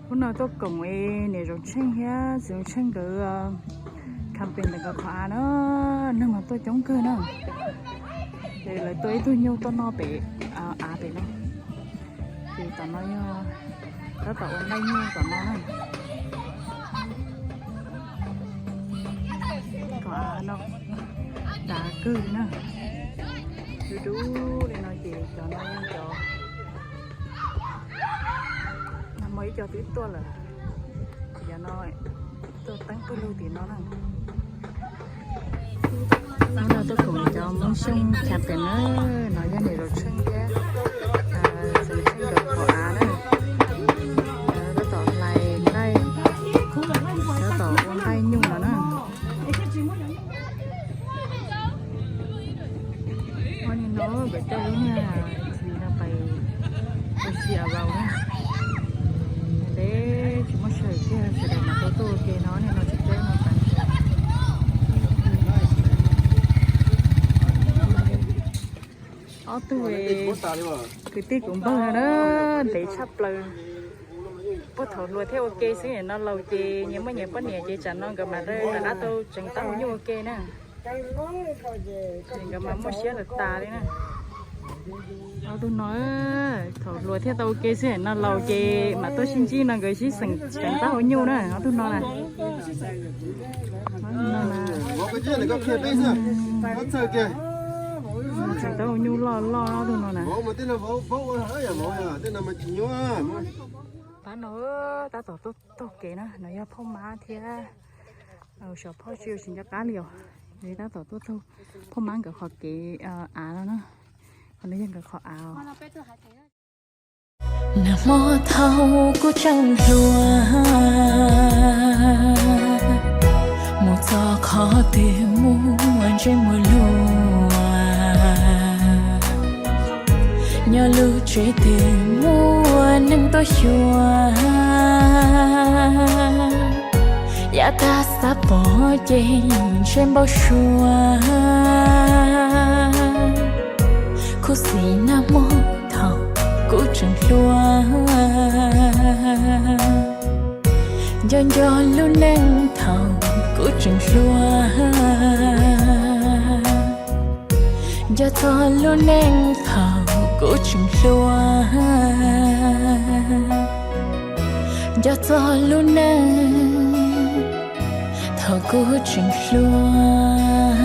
Hnub no tuaj koom niam Zoov Tsheej thiab txiv Zoov Tsheej nkawd camping ntawm nkawd qhov av na, neeg mas tuaj coob kawg na. Ces lawv tua ib tug nyuj tuaj noj pem av pem no. Ces tom no yog tab tom ua nqaij nyuj tom no na. Qhov av no dav kawg li na. Du du li no ces cov no yog cov, muaj ib co twb tuaj lawm. Cov no tuaj teeb pawg lug tim no na. Hnub no tuaj koom cov Hmoob Xyooj camping na, no yog niam Zoov Tsheej thiab txiv Zoov Tsheej nkawd qhov av na. Tab tom hlais nqaij, tab tom ua nqaij nyuj no na. Ua li no pem tej lub niag txiv no pais ua si a vau na. Ntev tsis muaj sawm kiag sawv daws mas tuaj tuaj ua ke no, niag no tsis caij no tas. Ob tug kwv tij kuv npawg no na, ntev tshaj plaws. Puag thaum hluas thiaj ua ke xwb, no laus ces nyias muaj nyias poj niam ces tsam no nkawd mam li rov qab tau tseem tab ua nyuj ua ke na. Nkawd mas muaj siab tas tas li na. Ob tug no, thaum hluas thiaj tau ua ke xwb, no laus ces mam tuaj sib ntsib no nkawd sib tseem tab ua nyuj na, ob tug no na. Tseem tab ua nyuj loj loj ob tug no na. Pab no tab tom tuaj taug kev na, no yog Phauj Mab thiab Xyov Phauj, tsis nco qab li os. Tab tom tuaj taug Phauj Mab nkawd qhov kev av no na. Qhov no yog nkawd qhov av. Nag hmo thaum kuv tseem hluas, mus txog qhov twg muaj ntsej muag luag, nyob lub tsev twg muaj neeg tuaj xyuas, yav tag xav pom ces ntshe npau suav. Khuv xim nag hmo thaum kuv tseem hluas, nco nco lub neej thaum kuv tseem hluas, nco txog lub neej thaum kuv tseem hluas, nco txog lub neej thaum kuv tseem hluas.